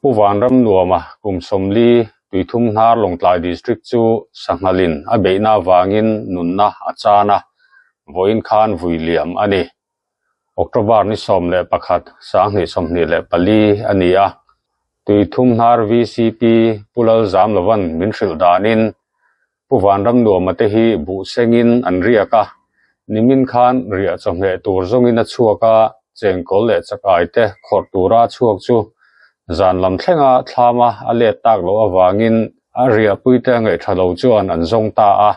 Pu Vanramnuama kum 40 Tuithum hnar Lawngtlai District chu sanghalin a beihna avangin nunna a chan a, vawiin khan vui liam a ni. October ni 11, 2024 a ni a, Tuithum hnar VCP Pu Lalzamlovan min hrilh danin Pu Vanramnuama te hi buh sengin an riak a, nimin khan riah chawhmeh tur zawngin a chhuak a, chengkawl leh chakai te khawrh tura a chhuak chu zan lam thlenga thlama a let tak loh avangin a riahpuite ngaihṭha lo chuan an zawng ta a,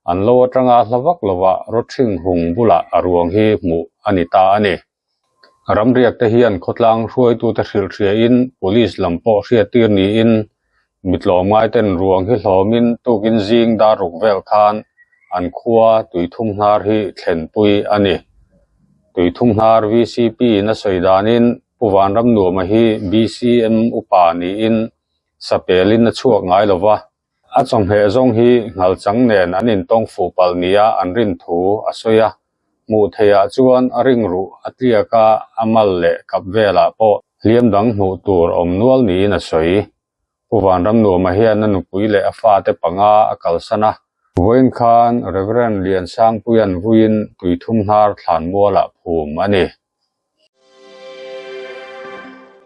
an lo aṭanga hla vak lovah rawṭhing hung bulah a ruang hi hmuh a ni ta a ni. Ramriak te hian khawtlang hruaitute hrilh hriain police lam pawh hriattir niin mitlawmngai ten ruang hi hlawmin tukin zing dar ruk vel khan an khua Tuithum hnar hi thlenpui a ni. Tuithum hnar VCP in a sawi danin Pu Vanramnuama hi BCM upa niin sapelin a chhuak ngai lova, A chawhmeh zawng hi nghalchang nen an intawng fuh palh nia an rin thu a sawi a, hmuh theihah chuan a ring ruh a tliak a, a mal leh kap velah pawh hliam dang hmuh tur awm nual niin a sawi. Pu Vanramnuama hian a nupui leh a fate panga a kalsan a. Vawiin khan Rev. Liansangpuia'n vuiin Tuithum hnar thlanmualah phum a ni.